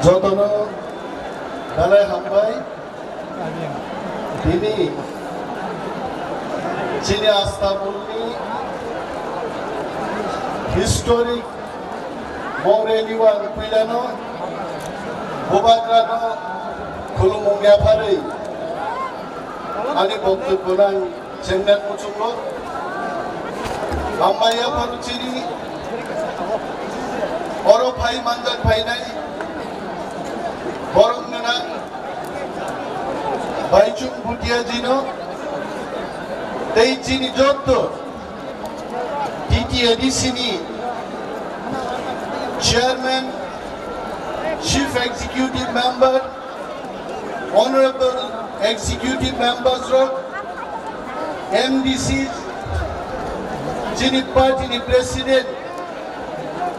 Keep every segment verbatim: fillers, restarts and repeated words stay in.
Jotono belai hambai. Tini chini Astabulni historic Mongreli wang puilano Bubagrano khulumung yapharwi ani boktobyo nang Chengdan muchungo. Hambai yaphang chini oro phai manjak phainai borok gwnang Baichung Bhutia jino tei chini jotto T T A D C ni chairman, chief executive member, Honorable Executive Members rok, M D C, chini party ni President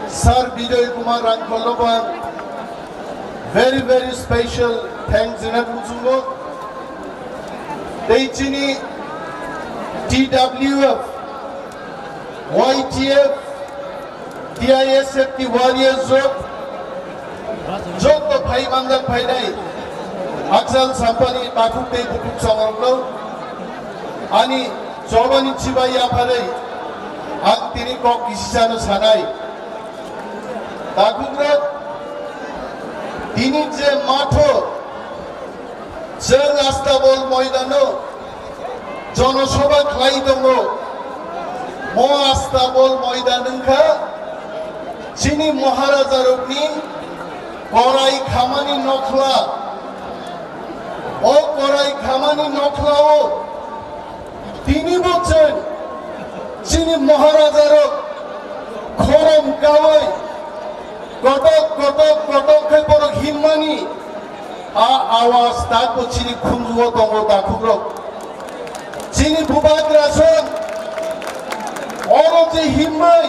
Sir Bijoy Kumar Rangkhol no bo ang very very special thanks rwna muchungo. Tei chini T W F, Y T F, T I S F ni warriors rok, joto phai manjak phainai Hakchal Sampani takhuk tei bukhuk songrokno ani chobani chibai yapharwi ang tini kok kisisano sanai. Takhuk rok, tini je matho Chwng Astabol moidano jonosobha khlai tongo. Mo Astabol moidan wngkha chini Maharajarokni korai khamani nokhla. O korai khamani nokhlao tini bo chwng chini Maharajarok khorom kaui kotok kotok kotok khe borok himmani a awas tak bo chini khunjuo tongo takhukrok. Chini Bubagra song oro je himmai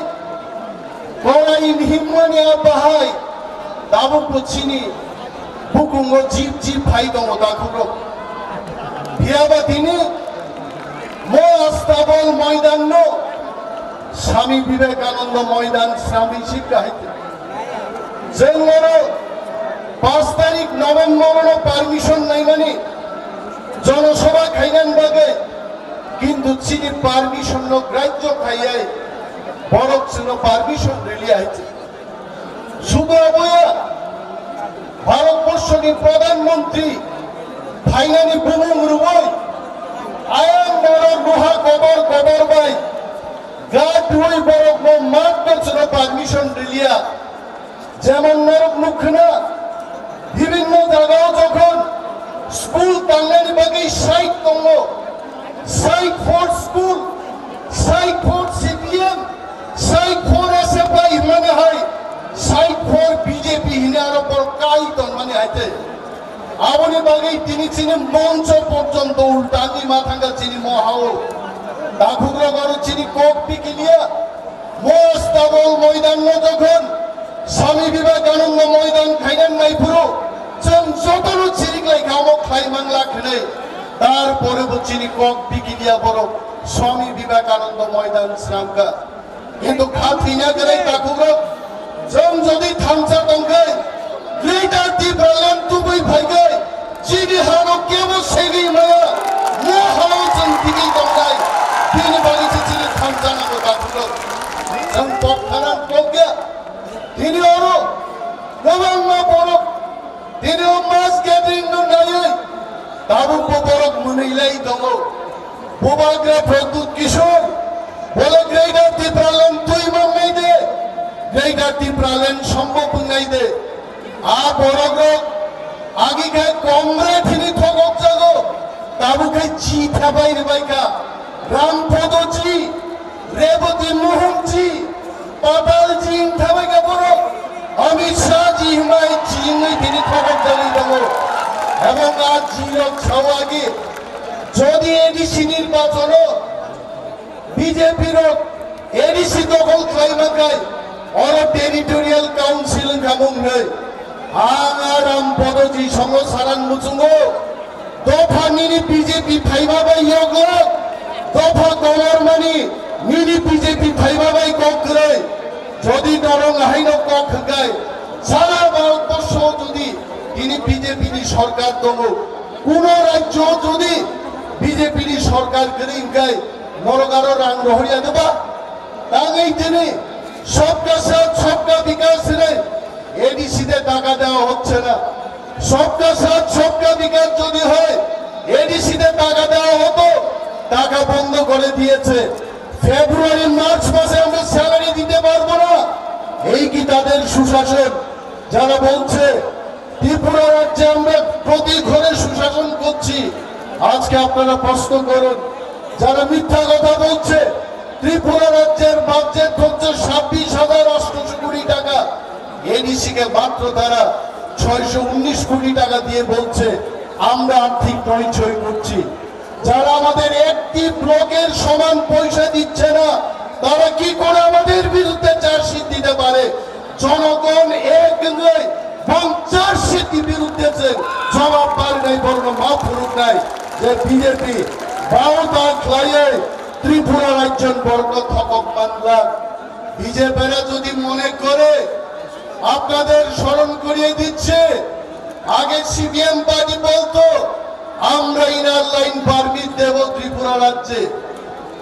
korai himmani a bahai tabuk bo chini bukungo jip jip phai tongo takhukrok. Phiyaba tini mo Astabol moidanno Swami Vivekananda moidan Swami Sikka hai. Chwng oro pash tarik November no permission naimani jonosobha khainani bagwi, kintu chini permission no grajyo khaiyai borok chwngno permission riliya hai. Sudu aboya Bharatborsho ni Pradhan Mantri phainani bumung rwui ayang norok luha kotor kotor bai gat rwui borok no mat no chwngno permission riliya. Jemon norok nukkhwna bibinno jagao jokhon school tangnani bagwi site tongo, site for school, site for C P M, site for S F I hwnmani hai, site for B J P hwnwi aro borok kai tongmani hai tei. Aboni bagwi tini chini moncho porjonto ultani ma thangkha chini mohao. Takhukrok aro chini kok pikiliya. Mo Astabol moidan no jokhon Swami Vivekananda moidan khainan naiphuru chwng jotono chiriklai kha omo khlai mangla khwnwi. Tarpore bo chini kok bikiliya borok Swami Vivekananda moidan swnamkha. Kintu kha thwina gwnai takhukrok, chwng jodi thansa tongkhai, Greater Tipraland tubui phaikhai, chini hano kebo segwi maya, mo hano chwng tigwi tongnai, bini bagwi se chini thansa nango takhukrok. Chwng kok khanan kok ya, tini oro kwbangma borok tini o mass gathering no naiwi tabuk bo borok mwnwi lai tongo. Bubagra Pradyut Kishore bole Greater Tipraland twi mangnai de, Greater Tipraland sombok wngnai de. A borok rok agi khe Comrade hini thogok jago, tabuk khe chi thabai rwbai kha. Ram Podo ji, Reboti Mohon ji, Patal ji wng thabai kha borok, Amit Shah ji hwnbai chingwi tini thogok jagwi tongo. Ebong a jirok sao agi, jodi A D C nirbachono B J P rok A D C dokhol khlai mankhai, oro Territorial Council wngkha mung hwnwi. Ang a Ram Podo ji songo saran muchungo, dopha nini B J P phaiba bai yoglok, dopha komormani nini B J P phaiba bai kok kwrwi. Jodi norok haino kok hwnkhe sara Bharat যদি তিনি বিজেপি সরকার দল, কোন রাজ্য যদি বিজেপি সরকার গেলে ইনকাই নরকারো রাং রহরিয়া দেবা, তাই তিনি সবকা সাথ সবকা বিকাশ রে এডিসিতে টাকা দেওয়া হচ্ছে না। সবকা সাথ সবকা বিকাশ যদি হয়, এডিসিতে টাকা দেওয়া হতো, টাকা বন্ধ করে দিয়েছে। ফেব্রুয়ারি মার্চ মাসে আমরা স্যালারি দিতে পারবো না, এই কি তাদের সুশাসন? যারা বলছে ত্রিপুরা রাজ্যে আমরা প্রতি ঘরে সুশাসন করছি, আজকে আপনারা প্রশ্ন করুন, যারা মিথ্যা কথা বলছে, ত্রিপুরা রাজ্যের বাজেট হচ্ছে ছাব্বিশ হাজার আটশোশো কোটি টাকা, এডিসি কে মাত্র তারা ছয়শো উনিশ কোটি টাকা দিয়ে বলছে আমরা আর্থিক নয়ছয় করছি। যারা আমাদের একটি ব্লকের সমান পয়সা দিচ্ছে না, তারা কি করে আমাদের বিরুদ্ধে চার্জশিট দিতে পারে? জনগণ এক নয়, পঞ্চাশ সিটি বিরুদ্ধে যে জবাব পারে নাই, বরং মাফ করুক নাই যে বিজেপি বারো তারিখ লাইয়ে ত্রিপুরা রাজ্য বর্গ থকক মানলাম। বিজেপিরা যদি মনে করে, আপনাদের স্মরণ করিয়ে দিচ্ছে, আগে সিপিএম পার্টি বলতো আমরা ইনার লাইন পারমিট দেব ত্রিপুরা রাজ্যে।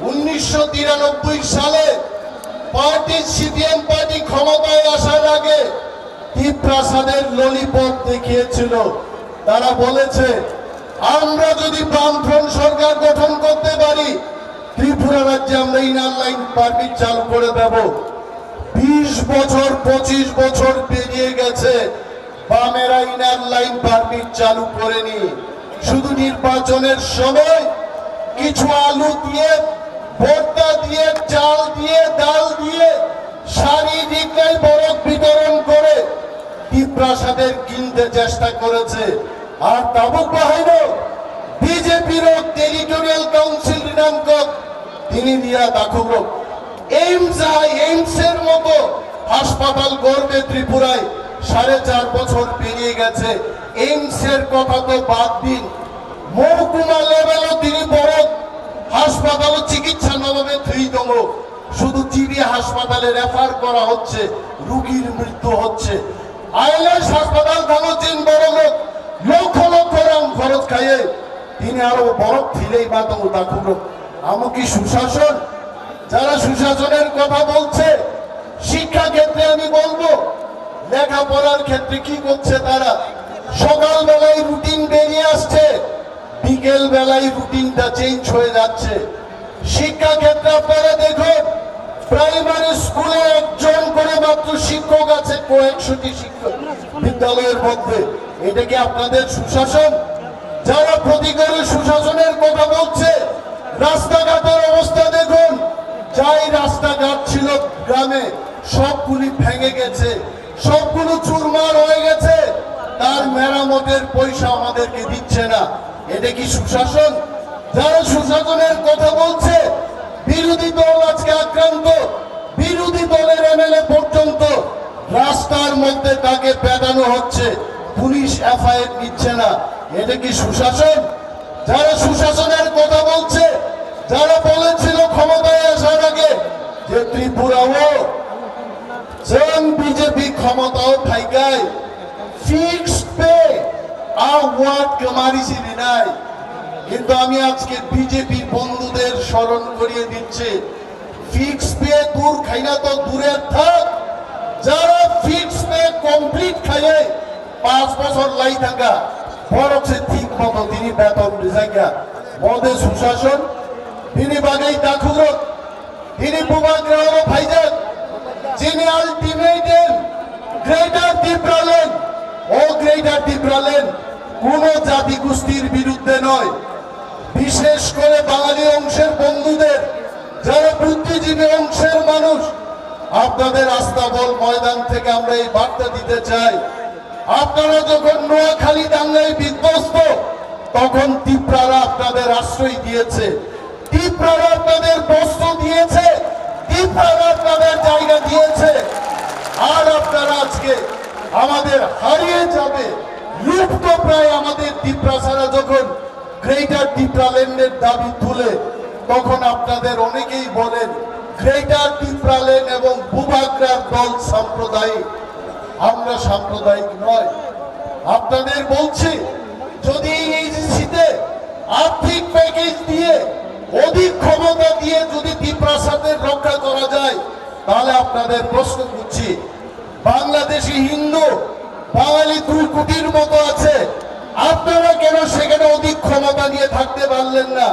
উনিশশো তিরানব্বই সালে পার্টি, সিপিএম পার্টি ক্ষমতায় আসার আগে তিপ্রাসাদের ললিপপ দেখিয়েছিল। তারা বলেছে, আমরা যদি বামফ্রন্ট সরকার গঠন করতে পারি, ত্রিপুরা রাজ্যে আমরা ইনার লাইন পারমিট চালু করে দেব। বিশ বছর, পঁচিশ বছর পেরিয়ে গেছে, বামেরা ইনার লাইন পারমিট চালু করেনি। শুধু নির্বাচনের সময় কিছু আলু দিয়ে, ভর্তা দিয়ে, চাল দিয়ে, ডাল দিয়ে, শাড়ি বিক্রয় বরক বিতরণ করে তিপ্রাসাদের কিনতে চেষ্টা করেছে। Ar tabuk bahaino B J P rok territorial council rinangkok tini riya dakhukrok. AIIMS আই, এইমসের মতো হাসপাতাল গর্বে ত্রিপুরায় সাড়ে চার বছর পেরিয়ে গেছে। এইমসের কথা তো বাদ দিন, মহকুমা লেভেলও তিনি বড় হাসপাতালও চিকিৎসা নবাবে থুই দঙ্গ। শুধু টিবি হাসপাতালে রেফার করা হচ্ছে, রুগীর মৃত্যু হচ্ছে। আইএলএস হাসপাতাল থানো চীন বড় লোক লক্ষ লক্ষ রাং খরচ খাইয়ে তিনি আরো বড় ফিলেই মাতঙ্গ দাখুলো। আমো কি সুশাসন? যারা সুশাসনের কথা বলছে, শিক্ষা ক্ষেত্রে আমি বলবো, লেখাপড়ার ক্ষেত্রে কি করছে তারা? সকালবেলায় রুটিন বেরিয়ে আসছে, বিকেল বেলায় রুটিনটা চেঞ্জ হয়ে যাচ্ছে। শিক্ষা ক্ষেত্রে আপনারা দেখুন, প্রাইমারি স্কুলে একজন করে মাত্র শিক্ষক আছে, কয়েকশোটি শিক্ষক বিদ্যালয়ের মধ্যে। এটা কি আপনাদের সুশাসন? যারা প্রতি ঘরে সুশাসনের কথা বলছে, রাস্তাঘাটের অবস্থা দেখুন, যাই রাস্তাঘাট ছিল গ্রামে, সবগুলি ভেঙে গেছে, সবগুলো চুরমার হয়ে গেছে, তার মেরামতের পয়সা আমাদেরকে দিচ্ছে না। এটা কি সুশাসন? যারা সুশাসনের কথা বলছে, বিরোধী দল আজকে আক্রান্ত, বিরোধী দলের এমএলএ পর্যন্ত রাস্তার মধ্যে তাকে পেটানো হচ্ছে, পুলিশ এফআইআর নিচ্ছে না। এটা কি সুশাসন? যারা সুশাসনের কথা বলছে, যারা বলেছিল ক্ষমতায় আসার আগে যে ত্রিপুরাও যেন বিজেপি ক্ষমতাও থাইকায় ফিক্সড পে আ ওয়ার্ড কামারি সিনি নাই। কিন্তু আমি আজকে বিজেপি বন্ধুদের স্মরণ করিয়ে দিচ্ছি, ফিক্সড পে দূর খাইনা তো দূরে থাক, যারা ফিক্সড পে কমপ্লিট খাইয়ে পাঁচ বছর লাই থাকা, বরং সে ঠিক মতো তিনি বেতন রিজাইকা মদে সুশাসন, তিনি বাগাই দাখুরত, তিনি বুবাগ্রাহরও ভাইজান, যিনি আলটিমেটাম গ্রেটার টিপ্রাল্যান্ড ও গ্রেটার টিপ্রাল্যান্ড কোনো জাতিগোষ্ঠীর বিরুদ্ধে নয়, বিশেষ করে বাঙালি অংশের বন্ধুদের, যারা বুদ্ধিজীবী অংশের মানুষ, আপনাদের আস্তাবল ময়দান থেকে আমরা এই বার্তা দিতে চাই। আপনারা যখন নোয়াখালী দাঙ্গায় বিধ্বস্ত, তখন তিপ্রারা আপনাদের আশ্রয় দিয়েছে, তিপ্রারা আপনাদের বস্ত্র দিয়েছে, তিপ্রারা আপনাদের জায়গা দিয়েছে। আর আপনারা আজকে আমাদের হারিয়ে যাবে, লুপ্ত প্রায় আমাদের তিপ্রাসারা যখন গ্রেটার টিপ্রাল্যান্ডের দাবি তুলে, তখন আপনাদের অনেকেই বলেন গ্রেটার টিপ্রাল্যান্ড এবং বুবাগ্রার দল সাম্প্রদায়িক। আমরা সাম্প্রদায়িক নয়। আপনাদের বলছি, যদি এই এজিসিতে আর্থিক প্যাকেজ দিয়ে, অধিক ক্ষমতা দিয়ে যদি তিপ্রাসাদের রক্ষা করা যায়, তাহলে আপনাদের প্রশ্ন করছি, বাংলাদেশি হিন্দু বাঙালি দুই কোটির মতো আছে, আপনারা কেন সেখানে অধিক ক্ষমতা নিয়ে থাকতে পারলেন না?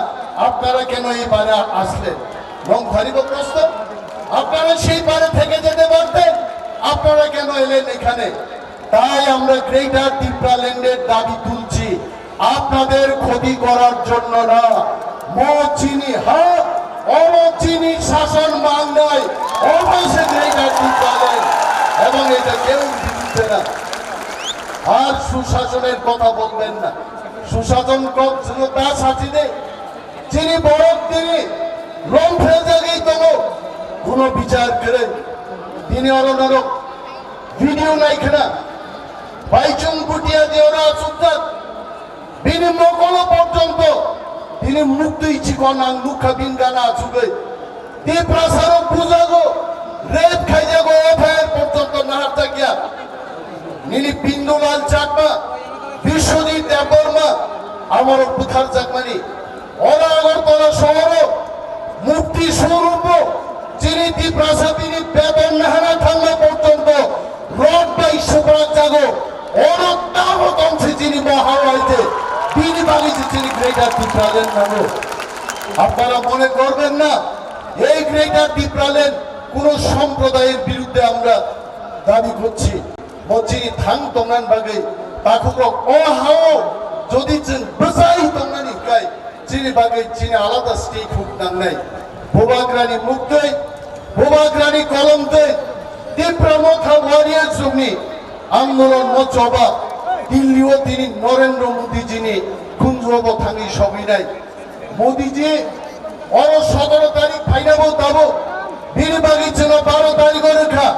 আপনারা কেন এই পারে আসলেন? নংধারিত প্রশ্ন। আপনারা সেই পারে থেকে যেতে পারতেন, আপনারা কেন এলেন এখানে? তাই আমরা গ্রেটার তিপ্রাল্যান্ডের দাবি তুলছি, আপনাদের ক্ষতি করার জন্য না। মো চিনি হা, অমো চিনি শাসন মাংনাই, অবশ্যই গ্রেটার তিপ্রাল্যান্ড, এবং এটা কেউ দিচ্ছে না। আর সুশাসনের কথা বলবেন না। সুশাসন কম ছিল তা সাথে, chini borok tini romphel jagwi tongo, kuno bichar kwrwi. Tini oro norok video nai khna, Baichung Bhutia de oro achukjak, bini mokolo porjonto tini muktwi chikon ang nukha, bini gana achugwi. Tiprasarok bujago, rape khaijago, F I R porjonto naharjakya. Nini Bindulal Chakma, Biswajit Debbarma, amorok butharjakmani. Oro Agartala sohoro mukti swrwngbo chini Tiprasa bini beton nahana thangma porjonto rod bai swprak jago. Oro tamo tongsi chini bo hao hai je, bini bagwi se chini Greater Tipraland nango. আপনারা মনে করবেন না এই গ্রেটার টিপ্রাল্যান্ড কোনো সম্প্রদায়ের বিরুদ্ধে আমরা দাবি করছি। Bo chini thang tongna bagwi takhukrok o hao jodi chwng bwchai tongnani hwnkhe chini bagwi chini alada state huk nangnai. Bubagrani muktwi, Bubagrani kolomtwi, Tipra Motha Warriors rokni andolon no choba Delhi o tini Narendra Modi jini khunjuo bo thangwi sogwinai. Modi ji, oro sotoro tarik phaina bo tabuk, bini bagwi chwngno baro tarik o rwkha.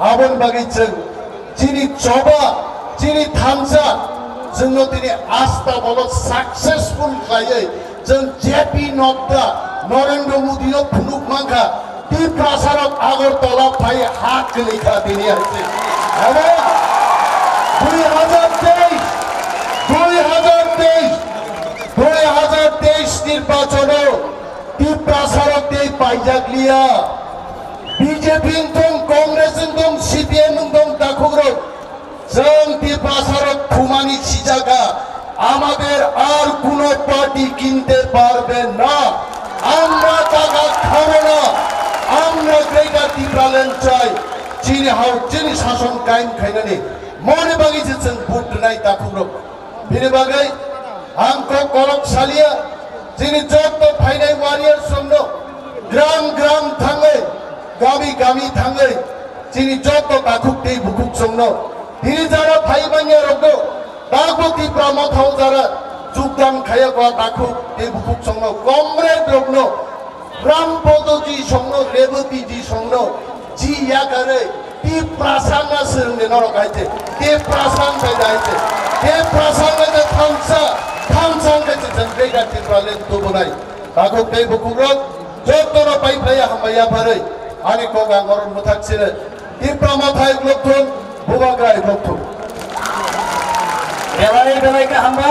Aboni bagwi chwng chini choba, chini thansa, chwngno tini asta bolo successful khlaiwi chwng J P Nadda, Narendra Modi no phunuk mankha. Tiprasarok Agartala phai ha kwlwi kha tini hai se. Abo dui hajar teis, dui hajar teis, dui hajar teis nirbachono Tiprasarok tei paijak liya. B J P wng tong, Congress wng tong, C P M wng tong, takhukrok. Chwng Tiprasarok thumani sijak kha, আমাদের আর কোনো পার্টি কিনতে পারবে না। আমরা টাকা খাবো না, আমরা গ্রেটার টিপ্রাল্যান্ড চাই। Chini hao chini sason kaim khainani mone bagwi se chwng vote rwnai takhukrok. Bini bagwi ang kok kolok salia, chini jotto phainai warriors rokno gram gram thangwi, gami gami thangwi, chini jotto takhuk tei bukhuk songno, tini jara phai manya rokno, takbo Tipra Mothao jara jukdam khaya kwa takhuk tei bukhuk songno, comrade rokno, Ram Podo ji songno, Rebati ji songno, ji yakarwi, Tiprasa wngna swrwngni norok hai se, Tiprasa wngkha hai se, Tiprasa wngkha thansa, thansa wngkha se chwng Greater Tipraland tubunai. Takhuk tei bukhukrok, jotono pai phlaiya hambai yapharwi, ani kok ang oro mwthak sino, Tipra Motha iklok thung, Bubagra iklok thung. Belai belai khe hambai.